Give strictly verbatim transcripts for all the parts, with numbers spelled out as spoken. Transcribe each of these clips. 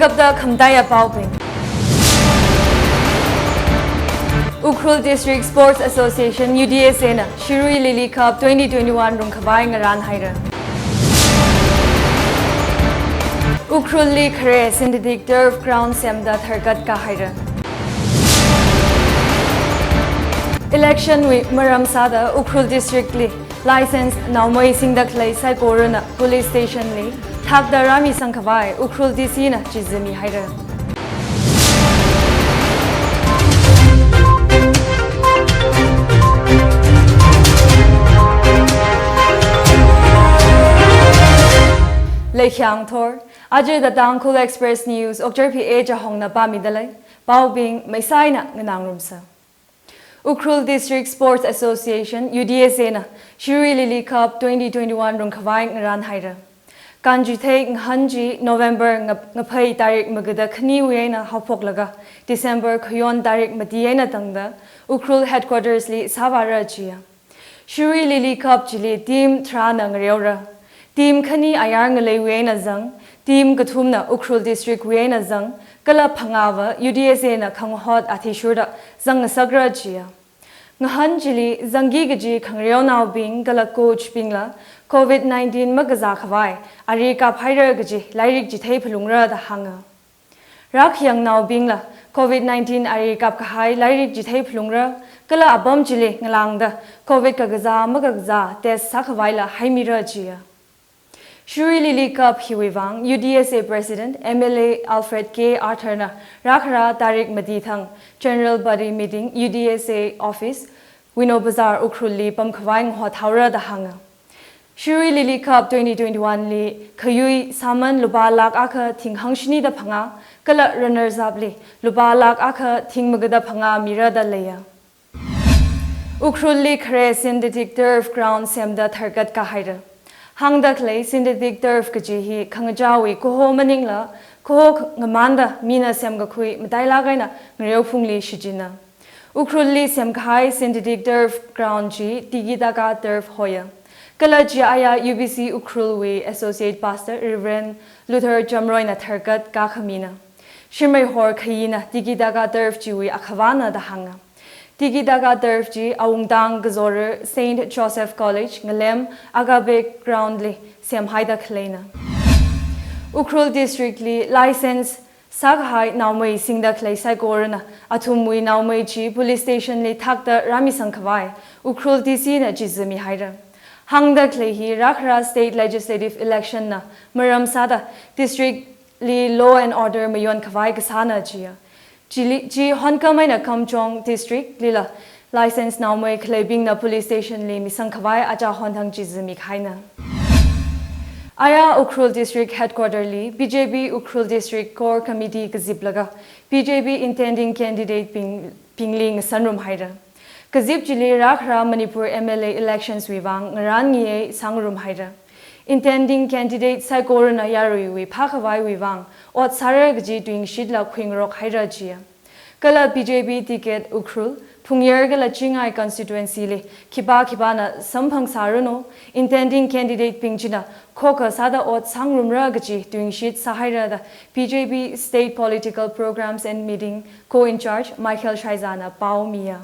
Kapda khamtaiya paobing. Ukhrul District Sports Association, U D S A na Shirui Lily Cup twenty twenty-one rungkhavai ngarānhaira. Ukhrulli khare synthetic turf ground semda tharkat kahaira. Election wui maram sāda Ukhrul District li license naomei singda khalei saikorana police station li thakda rāmisangkhavai Ukhrul D C na chizamihaira. Leikhyang thor, aja The Tangkhul Express News, Okchar P A Chahongna pāmidalei, paobing meisaina nganāngarumsa. Ukhrul District Sports Association, U D S A na Shirui Lily Cup twenty twenty-one rungkhavai ngarānhaira. Kanchithei ngahān chi November nga-, ngaphei tarik magada khaniwui eina haophoklaga December khayon tarik mati eina tangda Ukhrul headquarters li sāvāra jiya. Shirui Lily Cup chili team tharāna ngareora. Team khani ayar ngaleiwui eina zang, team kathumna Ukhrul District wui eina zang, kala phangāva U D S A na khangahot athishurda zangngasakra jiya. Ngahān chili zangki kaji khangareonaobing kala coach bingla covid nineteen makazākhavai ari kaphaira kaji lairik chithei phalungra da hānga. Rākhayangnaobingla covid nineteen ari kapkahai lairik chithei phalungra, kala apam chili ngalāngda covid kakazā makakazā test sākhavaila haimira jiya. Shirui Lily Cup hiwui vang U D S A President M L A Alfred K Arthur na rākhara tarik mati thang General Body Meeting U D S A Office, Wino Bazar, Ukhrul li pamkhavai ngahothaora da hānga. Shirui Lily Cup twenty twenty-one li khayui sāman lupā lakh akha thing hangshini da phangā, kala runners up li lupā lakh akha thing magada phangā mira da leiya. Ukhrulli khare synthetic turf ground semda tharkat kahaira. Hāngda khalei synthetic turf kaji hi khangachāwui kaho maningla, kaho ngamānda mina semkakhui matailāk eina ngareophungli shichinna. Ukhrulli semkahai synthetic turf ground chi Tiki Taka Turf hoya. Kala chi aya U B C Ukhrulwui Associate Pastor Reverend Luther Chamroina tharkat kakhamina. Shimrei hor khayina Tiki Taka Turf chiwui akhavāna da hānga. Tiki Taka Turf chi awungtang kazora Saint Joseph College, Ngalem Agape Ground li semhaida khaleina. Ukhrul District li license sākahai naomei singda khalei saikorana athumwui naomei chi police station li thakda rāmisangkhavai Ukhrul D C na chizamihaira. Hāngda khalei hi rākhara state legislative election na maram sāda district li law and order mayonkhavai kasāna jiya. Chili, chi honkam eina Kamjong District lila license naomei khaleibingna police station li misangkhavai achahon thang chizamikahaina. Aya Ukhrul District Headquarter li B J P Ukhrul District Core Committee kaziplaga B J P intending candidate bing, bingli ngasanrumhaira. Kazip chili rākhara Manipur M L A elections wui vang ngarān ngayei sāngarumhaira. Intending candidate saikorana yaruiwui phākhavaiwui vang ot sāra kaji tuingashitla khuingarokhaira jiya. Kala B J P ticket Ukhrul, Phungyar kala Chingai constituency li khipā khipāna samphangsāranu, intending candidate bing china khokha sāda ot sāngarumra kaji tuingashit sāhaira da B J P State Political Programs and Meeting Co-in-charge Michael Shaizana paomiya.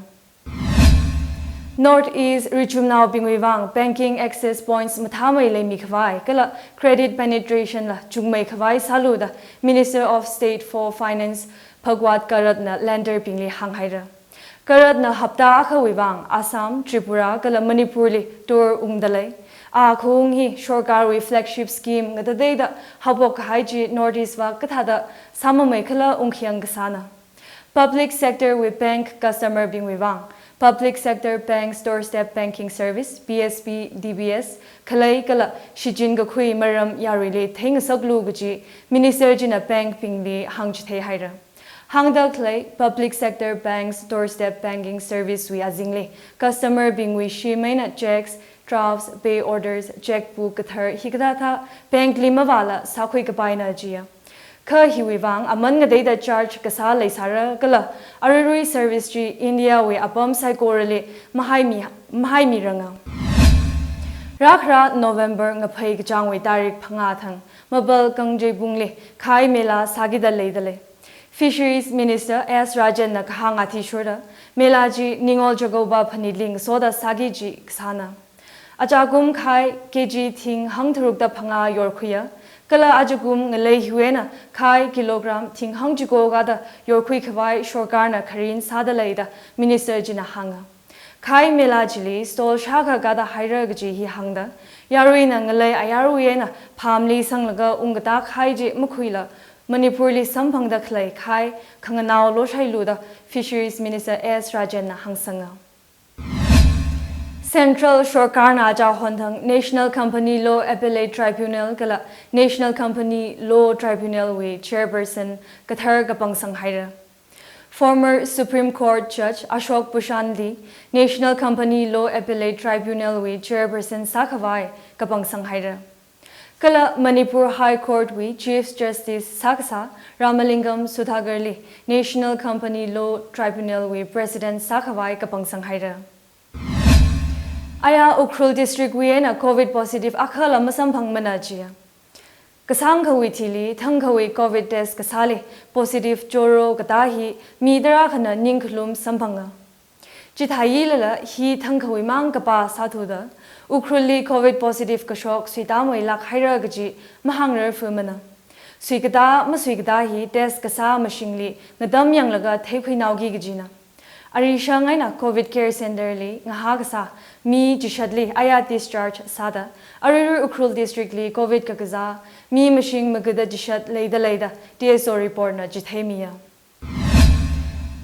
North East richumnaobingwui vang banking access points mathāmei leimikhavai kala credit penetration la chungmeikhavai sālu da Minister of State for Finance Bhagwat Karatna lender bingli hānghaira. Karatna hapta akhawui vang Assam, Tripura kala Manipur li tour ungdalei. A khaung hi sorkarwui flagship scheme ngatateida haophok kahai chi North East va kathāda sāmamei khala ungkhayang kasāna. Public sector wui bank customer bingwui vang Public Sector Banks Doorstep Banking Service, P S B D B S, khalei kala shichinkakhui maram yaruili theingasaklu kaji Minister china bank bingli hāngchitheihaira. Hāngda khalei Public Sector Banks Doorstep Banking Service wui azingli customer bingwui shimeina checks, drafts, pay orders, checkbook kathar hikathāthā bank li mavāla sākhui kapaina jiya. Kha hiwui vang aman ngateida charge kasā leisāra kala aruirui service chi India wui apam saikorali mahaimi, mahaimiranga. Rākhara November ngaphei kachāngwui tarik phangā thang, Mapal Kangjeibungli khai mela sākida leidalei. Fisheries Minister S Rajen na kahāng athishurda, mela chi Ningol Chagoba phanitli ngasoda sāki kaji kasāna. Ajakum khai K G thing hangtharukda phangā yorkhuiya, kala ajakum ngalei hiwui eina khai kilogram thing hangchiko kada yorkhui khavai sorkarna kharing sāda leida Minister china hānga. Khai mela chili stall shākha kada haira kaji hi hāngda, yaruina ngalei ayaruwui eina phamli sanglaga ungkatā khai chi makhuila, Manipurli samphangda khalei khai khanganao loshailu da Fisheries Minister S Rajen na hāngsanga. Central sorkarna aja honthang National Company Law Appellate Tribunal kala National Company Law Tribunal wui chairperson kathar kapangsang haira. Former Supreme Court Judge Ashok Bhushan li National Company Law Appellate Tribunal wui chairperson sākhavai kapangsang haira. Kala Manipur High Court wui Chief Justice sākasā Ramalingam Sudhakar li National Company Law Tribunal wui President sākhavai kapangsang haira. Aya Ukhrul District wui eina Covid positive akhala masamphangmana jiya. Kasāngkhawui thili thangkhawui Covid test kasāli positive choro katā hi mi tarākhana ningkhalum samphanga. Chithāyilala hi thangkhawui mang kapā sāthuda, Ukhrulli Covid positive kashok suitamwui lāk haira kaji mahāngrarfumana. Suikatā masuikatā hi test kasā mashingli ngatam yanglaga theikhuinaoki kajina. Arishang eina Covid Care Center li ngahā kasā mi chishatli aya discharge sāda, aruirui Ukhrul District li Covid kakazā mi mashing magada chishat leida leida T S O report na chitheimiya.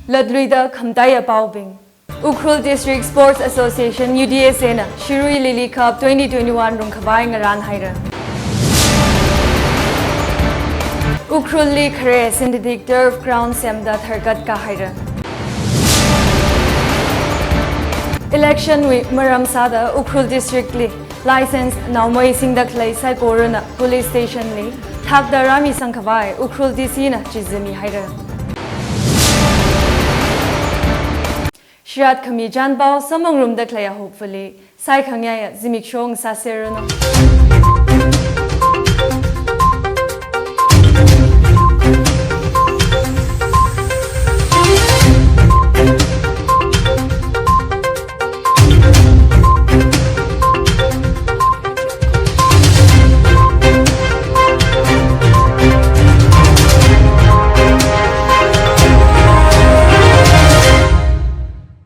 Latluida khamataiya paobing. Ukhrul District Sports Association, U D S A na Shirui Lily Cup twenty twenty-one rungkhavai ngarān haira. Ukhrulli khare synthetic turf ground semda tharkat kahaira. Election wui maram sāda Ukhrul District li license naomei singda khalei saikorana police station li thakda rāmisang khavai Ukhrul D C na chizimi haira. Shirat khami chānpao samphangrumda khaleiya hopefully saikhangayā zimiksho ngasāserranu.